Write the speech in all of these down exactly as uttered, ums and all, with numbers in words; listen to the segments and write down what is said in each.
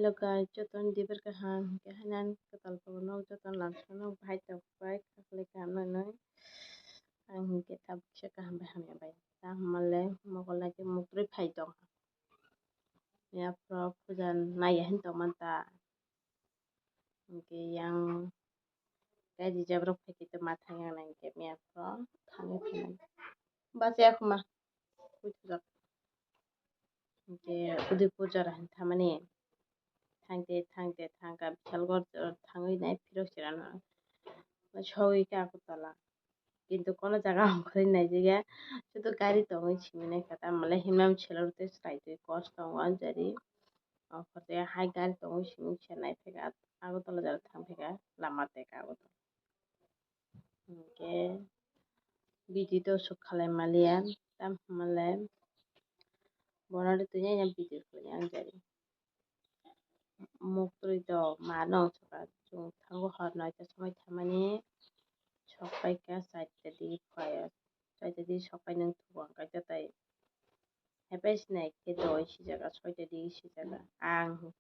Hello guys, jotono diber kaham, hwnkhe haino ani kwtal tongo, nok jotono lamsao nok bahai tok bai, khaklai kaham nai nai. Ang hwnkhe tabuk kisa kaham bai hamya bai. Tamo le mokol nai khe muktwi phai tong. Yaphro puja naiya hin tongmani ta. Hwnkhe yang kaisa rok phaikhe tongma thang yang nai hwnkhe yaphro thangwi phainai. Bachaya khuma. Hwnkhe Udaipur jora hin thamani thangte thangte thangkha Bishalgarh jora thangwi nai phirok chwrano sogwi kha Agartala. Kintu kono jaga ongkhorwi naijagya, sudu gari tongwi simi naikha, tamole himnam selor tei chwrai twi kos tongo anjari. Ongkhorwi hai gari tongwi simi se naipheka Agartala jora thangpheka lama teka Agartala. Hwnkhe video to shoot khalai maliya, tam hwnmale bono ri twi nai video khlai anjari. Muktwi to mano chwng thango hor noita somoi thamani sokpai kha chaita di phai chaita di sokpai nwng thugo ang kaisa tai hepai sinai khe doi sijaga soita di sijaga ang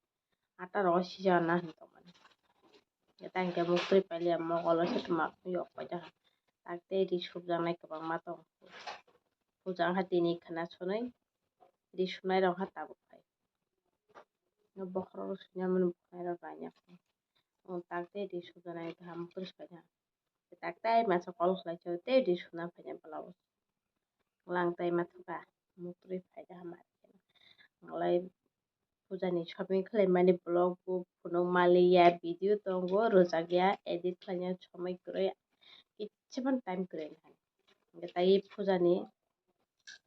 ata rogo sijaga na hin tongmani. Tang khe muktwi pailiya mokolo se tongma yok paida tak tei ri subjaknai kwbangma tong puja wngkha tini khna sonwi ri sunai rok wngkha tabuk phai. Bokhorok swnamani bwkhanai rok raina khe. Ang tak tei ri sujanai kaham kwrwi kha. Tak tei masa kol khlai khe tei ri suna phaina blouse. Lang tai ma thuka muktwi phai kha ma. Ngalai puja ni shopping khlai mani vlog bo phunuk maliya video tongo rwjak ya edit khlaina somoi kwrwi kichibani time kwrwi. Hwnkhe tai puja ni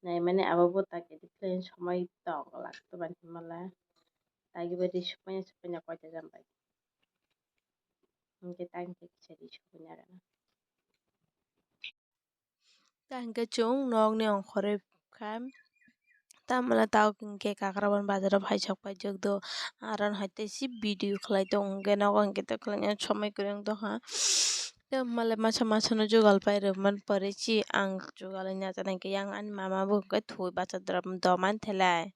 naimani abo bo tak edit khlaina somoi tong lak to bani hwnmala. Tagi bai ri supaina supaina koita jam bai. Hwnkhe tang khe kisa ri supaina gana. Ta hwnkhe chwng nokni ongkhorwi kha. Tamole tabuk hwnkhe Kakraban bazaro phai sok paijak do. Aro hai tei si video khlai tong hwnkhe nogo hwnkhe tei khlaina somoi kwrwi wng tongkha. Tei male masa masa no jugal pai rwmani pore si ang jugal wngya jana hwnkhe yang ani mama bo hwnkhe thwi bachadram doman thelai.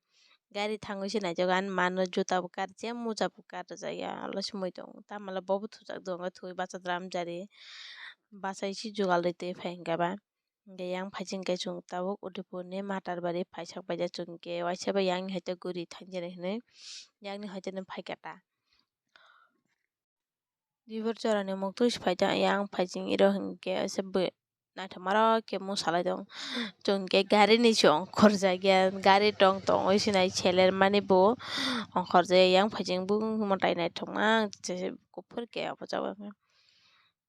Gari thangwi se naijago, ani mano juta bo karjak, moja bo karjakya, alo se mui tongo. Tamole bobo thujak do, wngkha thwi bachadram jari. Bachai se jugal rwi twi phai hwnkhe ba. Hwnkhe yang phai se hwnkhe chwng tabuk Udaipur ni Matarbari phai sak paijak chwng hwnkhe, waisa bai yang ni hai tei guri thangjani hinwi yang ni hai tei phai kha ta. Dibor jorani muktwi se phaijak yang phai se iro hwnkhe se bw-, naithokmarok khe mwsalai tong. Chwng khe gari ni se ongkhorjak ya, gari tong tongwi se nai seler mani bo ongkhorjak ya, yang phai se bw mwtai naithokma ang se kuphur khe obo jaga.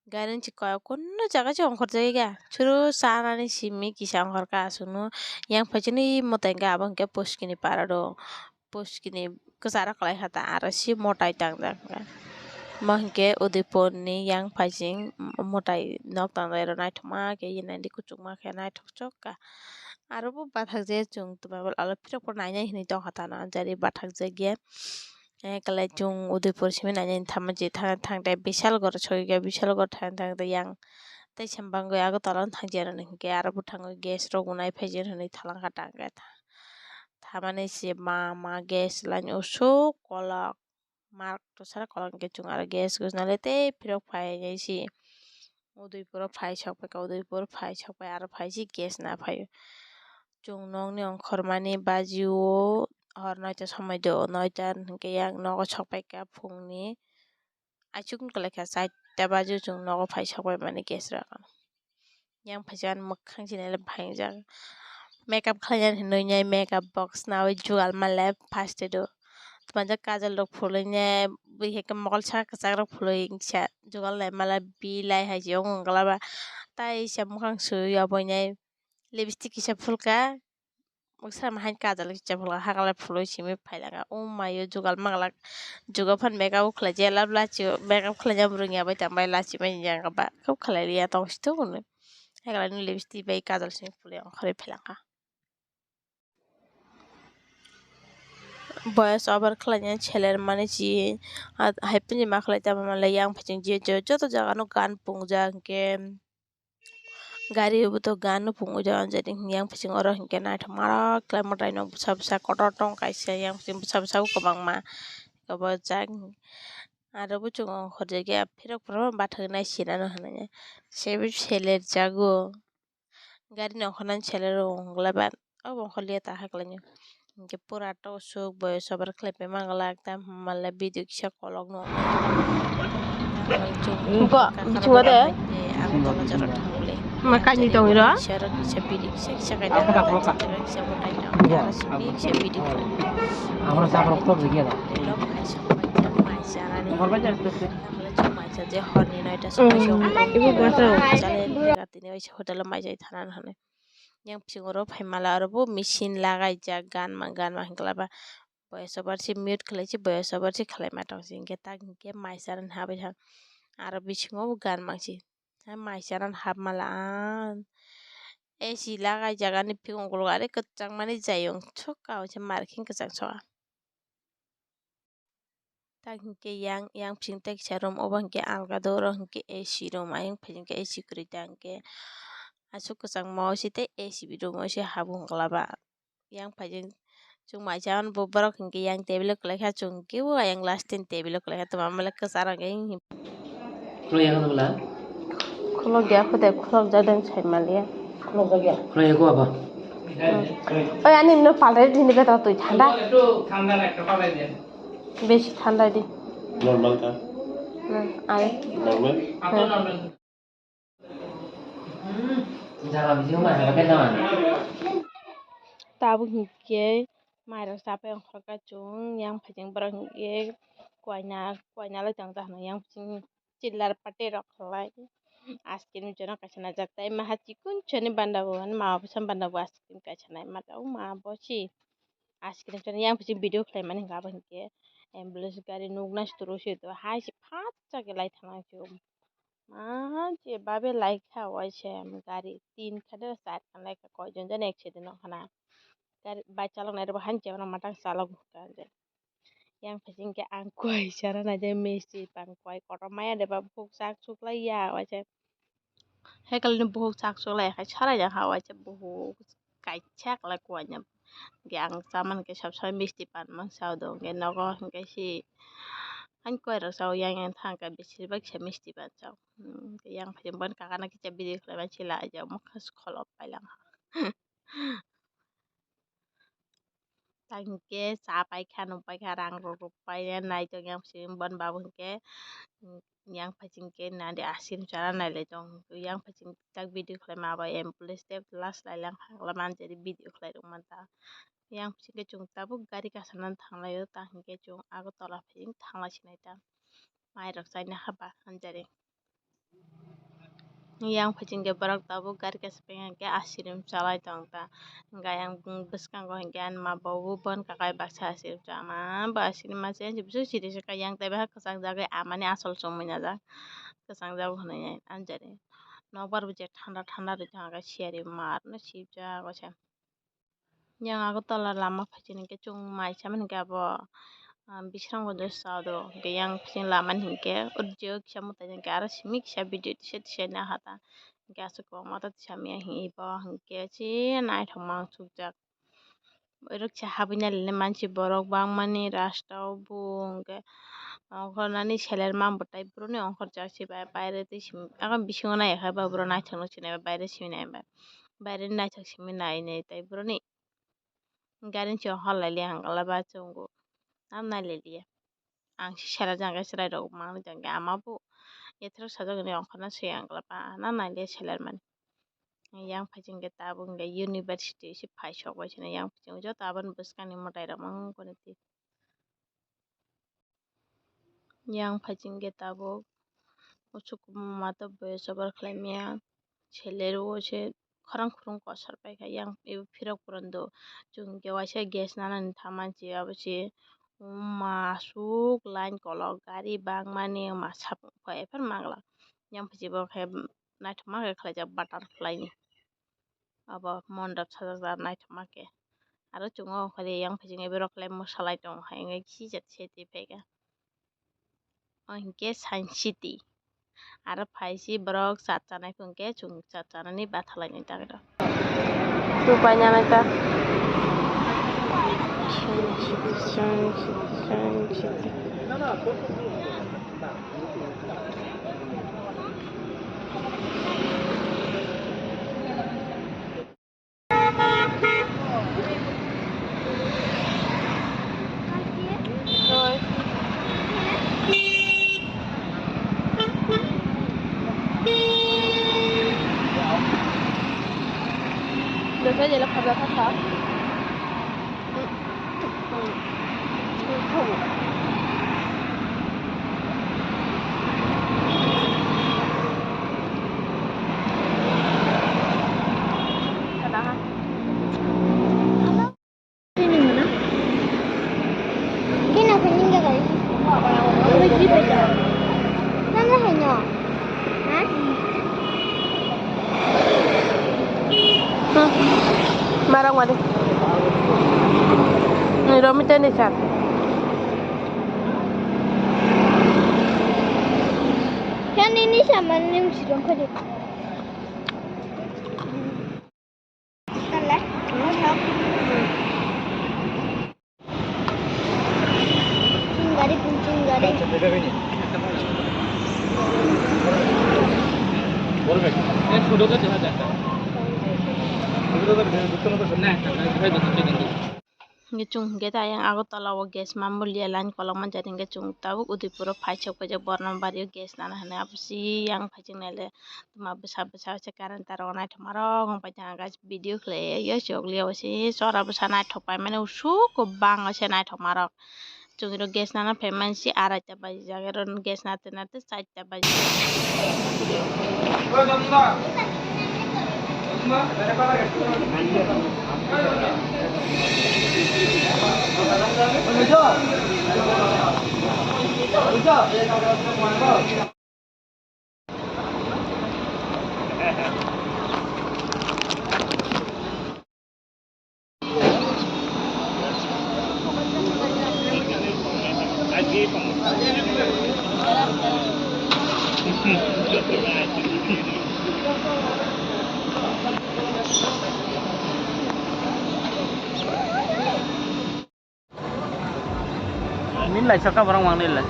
Gari ni se koi-, kunno jaga se ongkhorjak ya, chwrw chanani simi kisa ongkhorkha aswkno. Yang phai se ni mwtai hwnkhe abo hwnkhe Puskini para do. Puskini kwcharo kwlai kha ta, aro si mwtai tangjak hwnkhe. Mo hwnkhe Udaipur ni yang phai se mwtai nok tangjak, aro naithokma khe ye nai di, kuchukma khe naithok chok kha. Aro bo bathakjak chwng tongmani alo phirok bo nainai hinwi tongkha ta, no jari bathakjak ya. Eklai chwng Udaipur simi nainai thangma je thang thang tei Bishalgarh sogwi kha, Bishalgarh thang thang tei yang tei sembangwi Agartala thang jera hwnkhe aro bwthango gas rok unai phai jera hinwi thalangkha ta hwnkhe. Thamani se ma ma gas line usuk kolok mak to sara kolok hwnkhe chwng aro gas gus nale tei phirok phai nai si Udaipur o phai sok pai kha, Udaipur phai sok pai aro phai si gas na phai o. Chwng nokni ongkhormani baji o hor noita somoi do, noita hwnkhe yang nogo sok pai kha phungni. Aichuk wng kwlai kha, chaita baji o chwng nogo phai sok bai mani gas rok. Yang phai se ani mwkhang se nai le phaingjak. Makeup khlainani hinwi nai makeup box nawi jugal manle first o. Tei manjak kajal rok phulwi nai, bui hai khe mokol saka kwchak rok phulwi sa jugal nai manle bi lai hai se wng wng glaba. Tai se mwkhang sui aboni nai lipstick kisa phulkha. Mwksa ma hai kajal kisa phulkha, hakalai phulwi simi phailangkha. O maio jugal manglak, juga phan makeup khlai je lab lachi o, makeup khlaina bo rwngya bai tang bai lachi bai yang ba kok khlai liya tong si thok hwnwi. Hakalai no lipstick bai kajal simi phulwi ongkhorwi phailangkha. Boyas over khlaina seler mani si, ah, hai pini ma khlai tamo manle yang phai chwng je je joto jaga no gan pungjak hwnkhe. Gari bo to gan no pungwi rw anjani yang bising oro hinkhe naithok marok khlai mwtai no bwsa bwsa kotor tong kaisa yang bising bwsa bwsa o kwbangma tobo jak. Aro bo chwng ongkhorjak ya, phirok phano bathaknai sinano hinwi. Sebo selerjago. Gari nongkhornani selero ongla ba. Obo ongkhorliya ta hakhlaino. Hinkhe pura tosuk boyos over khlaipai manglak, tam hinmale video kisa kolokno. Bo bisingo de. Ang tola jora thangli. Ma kaini tongwi ro? Kisa ro kisa bidi kisa kisa kaida kisa motai tong. Kisa bidi. Amra jabrok to bigi da. Lok kaisa maisa maisa rani. Ongkhorbai ja. Tamle chwng maisa je horni noita sobai song. Ibu gua tau. Chale tini waisa hotel o maisai thanan hwnwi. Yang bisingo oro phaimala oro bo machine lagaijak, ganma ganma hinklaba. Boyos over se mute khlai se, boyos over se khlai ma tong se. Hinkhe tak hinkhe maisa rani habai tha. Aro bisingo bo ganma se. Ha maisa rani hapmala. A C lagaijak ani phikung ukulok are kwchangmani jayung. Sokha waisa marking kwchang sokha. Tak hinkhe yang, yang bising tei kisa room, obo hinkhe alga do, oro hinkhe A C room, ayang phai hinkhe A C kwrwi ta hinkhe aswk kwchangma o se tei A C room o se habu wngla ba. Yang phai jeng chwng maisa bo borok hinkhe yang table o kwlai kha, chwng kebo ayang last ni table o kwlai kha, twma male kwcharo hinkhe. Khulok ya khulok la? Khulok ya, khode khulok jadeng sai maliya. Khulok ya ko aba? Oi, ani no palai dini beto twi thanda. Besi thanda di. Normal ka? Hmm, ai. Normal? Hmm. Jaga bisi ma jaga beda man. Tabuk hinkhe mairok chapai ongkhorkha chwng, yang phai jeng borok hinkhe koina, koina lai tong ta hwnwi yang chillar party rok khlai. Ice cream jono kaisa najak tai maha chikon chani banda bo, ani ma bwsa banda bo ice cream kaisa nai ma ta o ma bo si ice cream chani yang bisi video khlai mani hwnka abo hinkhe ambulance gari nukna sutro se do hai se phatsa khe lai thang nang se o ma je babe lai kha waisa gari tin kha de char kha lai kha koi jon jon accident wngkha na gari bike chalok nai rok bo han se mano matang chalok kha. Yang phai jeng khe ang koi sana naijak misti pan koi kotor maya de ba bukhuk chak chuk lai ya waisa. Hekal ni bukhuk chak chuk lai ya khai sarai ya ha waisa bukhuk kaisa khlai koi ya. Hingke ang chamani khe sab samai misti pan mang sa do hingke nogo hingke si ang koi rok sa o yang yang thang khe besir bak kisa misti pan sa o. Hmm, yang phai jeng boni kaka na kisa bidi khlai ma sila ya mokhe kholop pai lang ha. Ta hinkhe cha paikha, nung paikha, rang rok rok paina naitong yang simi bon babu hinkhe, yang phai jeng khe nadi ice cream chana nailai tong. Yang phai jeng tak video khlai ma bai em police tei last lai lang ha manjari video khlai rok manta. Yang phai jeng khe chwng tabuk gari kaisa nang thanglai o ta hinkhe chwng Agartala phai jeng thanglai sinai ta. Mai rok chaina haba manjari. Yang phai jeng khe borok tabuk gari kaisa peng khe ice cream chalai tong ta. Hingke yang bwskango hingke ani ma bo bo bon kakai baksa ice cream chama bo ice cream ma se bisu siri se yang tei bahai kwchang jagwi amani asol chumui najak kwchang jago hinui anjari nokbar bo je thanda thanda ri tongkha siyari mar no sibjak osa. Yang Agartala lama phai sini khe chwng mai sama hinkhe abo, ah, bisrango de sa do. Hinkhe yang bising lama ni hinkhe audio kisa mwtai hinkhe aro simi kisa video tisa tisa nahata. Hinkhe aswk kwbangma ta tisa miya hinkhe bo hinkhe se naithokma sukjak. Oro kisa habwi nalini mansi borok bangmani rasta o bo hinkhe ongkhornani seler mambo tai boroni ongkhorjak se bai baire tei simi abo bisingo naiya khe ba borok naithokno sinai bai baire simi nai bai. Baire naithok simi nai nai tai boroni. Gari ni siyong hor lai liya hwnkhe le ba chwng bo. Tam nai lai liya. Ang se sera jang khe chwrai rok mang jang khe ama bo. Yathra sajak ni ongkhorna se ang khe le ba na nai liya seler mani. Yang phai jeng khe tabuk hwnkhe university se phai sok bai sini yang phai jeng joto aboni bwskang ni mwtai rok mang koni twi. Yang phai jeng khe tabuk usuk mama to voice over khlai maya. Seler o se khorang khurung kosor pai kha yang ebo phirok puron do chwng khe waisa gas nanani thaman se abo se ma aswk line kolok gari bangmani ma sapung khe ephar manglak yang phai se bo khe naithokma khe khlaijak butterfly ni abo mondop sajak jak naithokma khe aro chwng o khe yang phai se borok khlai mwsalai tongo hai wngkhe kisa se twi phaikha. O hinkhe Science City. Aro phai si borok chat chanai phung khe chwng chat chanani bathalai nai ta. Chubai nanai ta. Marok mari. Ni romi teni sa. Kan ini sama nim sidong kali. Chungari, chungari. Hingke chwng hingke ta ayang Agartala o gas mambo liya line kolok manja hingke chwng tabuk Udaipur o phai sok paijak borno bari o gas nana hinui abo si yang phai chwng naile tuma bwsa bwsa se current tar o naithok marok wng paijak guys video khlai o chok liya o se chwra bwsa naithok paimani usuk kwbang o se naithok marok. Chwng rok gas nana phaimani se araita baji jak, oro gas nate nate charta baji. Min lai saka borok mang nila.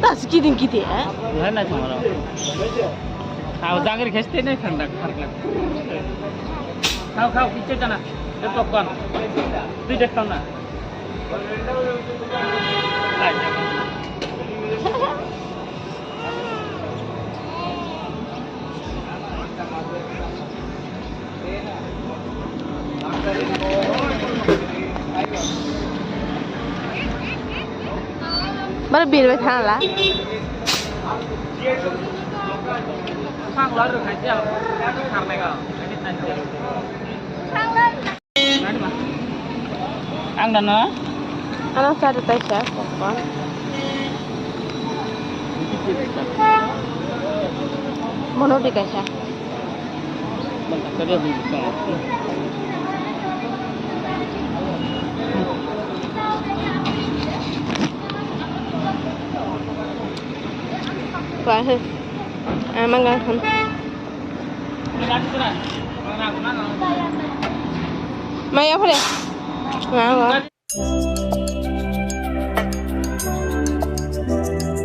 Tas kiding kidi, eh? Lai nai thang aro. Khao jagir kheste nai thang dak thang dak. Khao khao kiche kana. Eto kon. Tui dek thang na. Lai. Baru bir bai thang la. Thang la rw khai ja. Thang la. Ang dano? Ano sa de taisa popcorn. Mono de kaisa. Kwa he. Amang gang kham. Maya phale. Nga wa.